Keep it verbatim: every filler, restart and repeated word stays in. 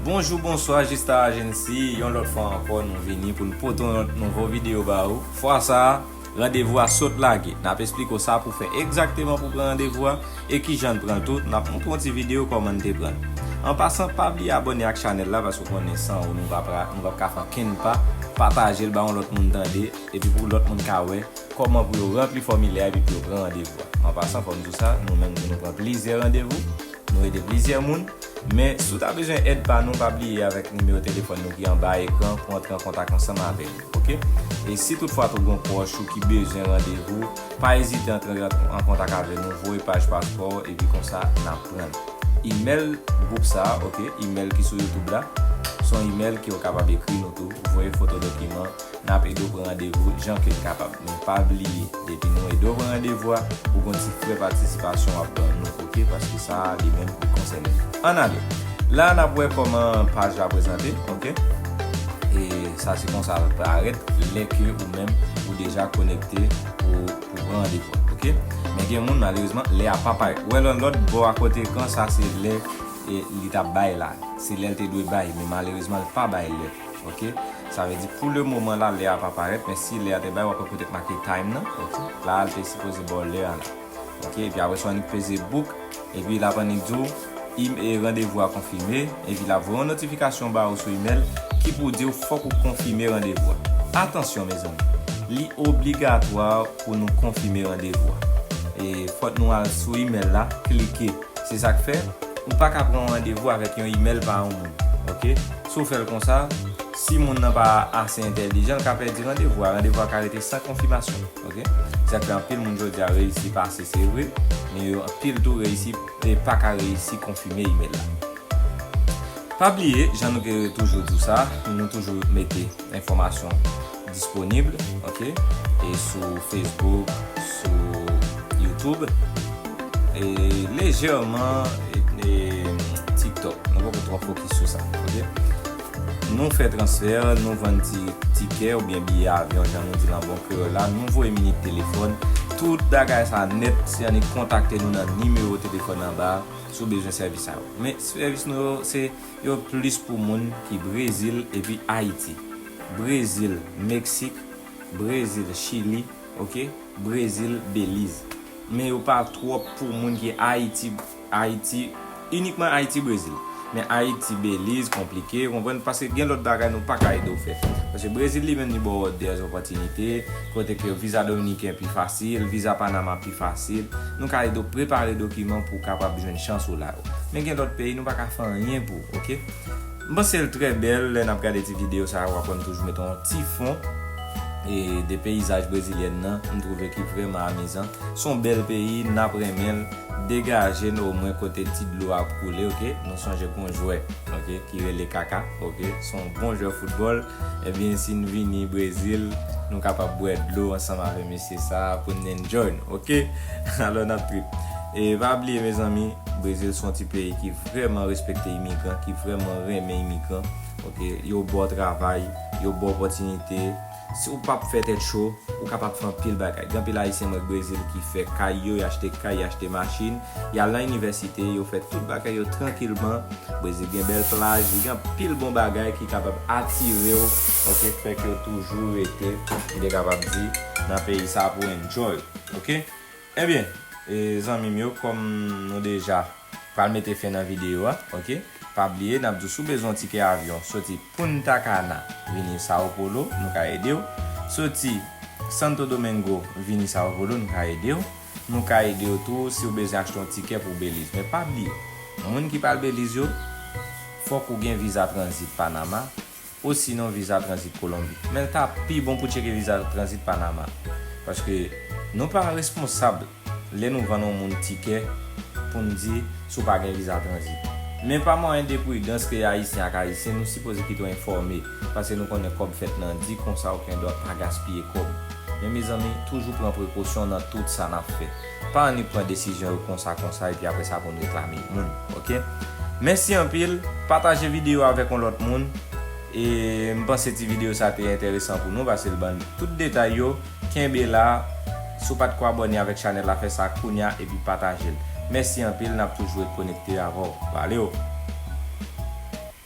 Bonjou, bonswa, Jista Agency, yon lòt fwa ankò, nou vini pou n pote yon lòt nouvo videyo ba ou. Fwa sa a, randevou a sot lage. N ap esplike w sa pou fè egzakteman pou pran randevou a e kijan n pran l tou. N ap montre w yon ti videyo kòman n te pran l. An pasan, pa bliye abòne ak chanèl la, paske w konnen san ou nou p ap, nou p ap ka fè ankenn pa. Pataje l ba yon lòt moun tande, epi pou lòt moun ka wè kòman pou yo ranpli fòmilè a epi pou yo pran randevou a. An pasan, fò m di w sa, nou menm tou nou pran plizyè randevou, nou ede plizyè moun, men si w ta bezwen èd pa nou, pa bliye avèk nimewo telefòn nou ki anba ekran pou antre an kontak ansanm avè nou, oke? E si toutfwa tou gen pwòch ou ki bezwen randevou, pa ezite antre an kontak avè nou, voye paj paspò w, epi konsa n ap pran l. Imèl gwoup sa a, oke? Imèl ki sou YouTube la, se yon imèl ke w kapab ekri nou tou, voye foto dokiman, n ap ede w pran randevou jan ke n kapab. Men pa bliye, depi nou ede w pran randevou a, ou gon ti frè patisipasyon w ap ban nou, oke? Paske sa a, li menm, li konsène nou. Ann ale. La, n ap wè kòman paj la prezante, oke? E sa se konsa l parèt lè ke ou menm ou deja konekte pou, pou pran randevou a, oke? Men gen moun, malerezman, lè a pa parèt. Ou wè lè lòt bò a kote ekran, sa se lè e li t ap bay la. Se lè l te dwe bay, men malerezman, l pa bay lè. Oke? Sa vle di, pou le moman la, lè a pa parèt, men si lè a te bay, w ap wè kote k make time nan. Oke? La, l te sipoze ba w lè a la. Oke? Epi apre sa, w annik peze book, epi l ap annik di w, im-, e randevou a konfime, epi l ap voye yon notifikasyon ba ou sou imèl ki pou di w fòk ou konfime randevou a. Atansyon, mezanmi, li obligatwa pou nou konfime randevou a. E fòk nou al sou imèl la, klike. Se sa k fè, ou pa ka pran yon randevou avèk yon imèl pa yon moun. Oke? Si w fè l konsa, si moun nan pa ase entèlijan, l ka pèdi randevou a. Randevou a ka rete san konfimasyon. Oke? Se sa k fè anpil moun jodi a reyisi pase, se vre, men yo anpil tou reyisi, e pa ka reyisi konfime imèl la. Pa bliye, jan nou te toujou di w sa, nou toujou mete enfòmasyon disponib, oke? E sou Facebook, sou YouTube, e lejèman, e, e TikTok. Nou poko twò fokis sou sa, oke? Nou fè transfè, nou vann ti tikè oubyen biyè avyon, jan nou di l an bon kreyòl la, nou voye minit telefòn. Tout bagay sa nèt, se annik kontakte nou nan nimewo telefòn anba a si w bezwen sèvis sa yo. Men sèvis nou yo, se yo plis pou moun ki Brezil epi Ayiti. Brezil, Meksik, Brezil, Chili, oke? Brezil, Beliz. Men yo pa twòp pou moun ki Ayiti, Ayiti, inikman Ayiti, Brezil. Men Ayiti, Beliz, konplike, ou konprann? Paske gen lòt bagay nou pa ka ede w fè. Paske Brezil li menm li ba w dè opòtinite, kote ke viza dominiken pi fasil, viza Panama pi fasil. Nou ka ede w prepare dokiman pou w kapab jwenn chans ou la yo. Men gen lòt peyi nou pa ka fè anyen pou, oke? M panse l trè bèl, lè n ap gade ti videyo sa a, w ap wè m toujou mete yon ti fon, e, de peyizaj brezilyèn nan, m twouve ki vrèman amizan. Se yon bèl peyi, n ap renmen l, degaje n omwen kote ti dlo ap koule, oke? Nou sonje gon jwè, oke, ki rele Kaka, oke? Se yon bon jwè foutbòl. Ebyen, si n vini Brezil, nou kapab bwè dlo ansanm avè mesye sa a pou n enjoy nou, oke? Alò, n ap trip. E pa bliye, mezanmi, Brezil se yon ti peyi ki vrèman respekte imigran, ki vrèman renmen imigran. Oke, yo ba w travay, yo ba w opòtinite. Si w p ap fè tèt cho, ou kapab fè anpil bagay. Gen anpil Ayisyen mwen Brezil ki fè kay yo, y achte kay, y achte machin, y al nan inivèsite, yo fè tout bagay yo trankilman. Brezil gen bèl plaj, li gen anpil bon bagay ki kapab atire w, oke, fè ke w toujou rete, m te kapab di, nan peyi sa pou enjoy, oke? Ebyen, e, zanmi m yo, kòm nou deja pral mete fen nan videyo a, oke? Pa bliye, n ap di w si w bezwen yon tikè avyon, soti Punta Cana, vini Sao Paulo, nou ka ede w. Soti Santo Domingo, vini Sao Paulo, nou ka ede w. Nou ka ede w tou si w bezwen achte yon tikè pou Beliz. Men pa bliye, moun ki pral Beliz yo, fòk ou gen viza tranzit Panama, osinon viza tranzit Kolonbi. Men l ta pi bon pou w tcheke viza tranzit Panama. Paske nou pa responsab lè nou vann yon moun tikè pou n di si w pa gen viza tranzit. Men pa mwayen de pridans ke Ayisyen ak Ayisyen, nou sipoze kite w enfòme. Paske nou konnen kòb fèt nan di, konsa okenn dwa pa gaspiye kòb. Men mezanmi, toujou pran prekosyon nan tout sa n ap fè. Pa annik pran desizyon yo konsa konsa epi apre sa pou n reklame moun, oke? Mèsi anpil, pataje videyo avèk yon lòt moun. E m panse ti videyo sa te enteresan pou nou, paske l ban n tout detay yo. Kenbe la, si w pa t ko abòne avèk chanèl la, fè sa kounya epi pataje l. Mèsi anpil, n ap toujou ret konekte avè w. Valeo!